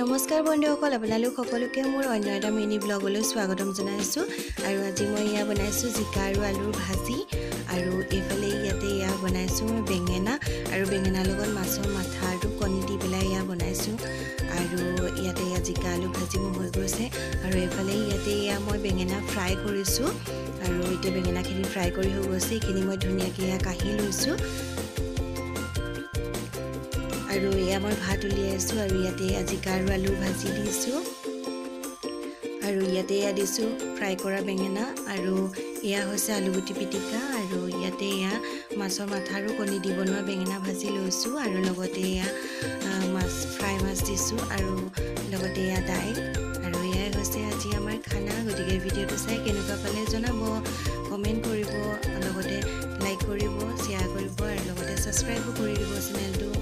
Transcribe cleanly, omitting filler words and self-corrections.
নমস্কাৰ বন্ধুসকল, আপোনালোক সকলোকে মোৰ অন্য এটা মিনি ব্লগলৈ স্বাগতম জনাইছোঁ। আৰু আজি মই এয়া বনাইছোঁ জিকা আৰু আলুৰ ভাজি, আৰু এইফালে ইয়াতে এয়া বনাইছোঁ মই বেঙেনা, আৰু বেঙেনাৰ লগত মাছৰ মাথা আৰু কণী দি পেলাই এয়া বনাইছোঁ। আৰু ইয়াতে এয়া জিকা আলু ভাজি মোৰ হৈ গৈছে। আৰু এইফালে ইয়াতে এয়া মই বেঙেনা ফ্ৰাই কৰিছোঁ। আৰু এতিয়া বেঙেনাখিনি ফ্ৰাই কৰি হৈ গৈছে, এইখিনি মই ধুনীয়াকৈ এয়া কাঢ়ি লৈছোঁ। আৰু এয়া মই ভাত উলিয়াইছোঁ, আৰু ইয়াতে জিকা আৰু আলু ভাজি দিছোঁ। আৰু ইয়াতে এয়া দিছোঁ ফ্ৰাই কৰা বেঙেনা, আৰু এয়া হৈছে আলুগুটি পিটিকা। আৰু ইয়াতে এয়া মাছৰ মাথা আৰু কণী দি বনোৱা বেঙেনা ভাজি লৈছোঁ, আৰু লগতে এয়া মাছ ফ্ৰাই মাছ দিছোঁ, আৰু লগতে এয়া দাইল। আৰু এয়াই হৈছে আজি আমাৰ খানা। গতিকে ভিডিঅ'টো চাই কেনেকুৱা পালে জনাব, কমেণ্ট কৰিব, লগতে লাইক কৰিব, শ্বেয়াৰ কৰিব, আৰু লগতে ছাবস্ক্ৰাইবো কৰি দিব চেনেলটো।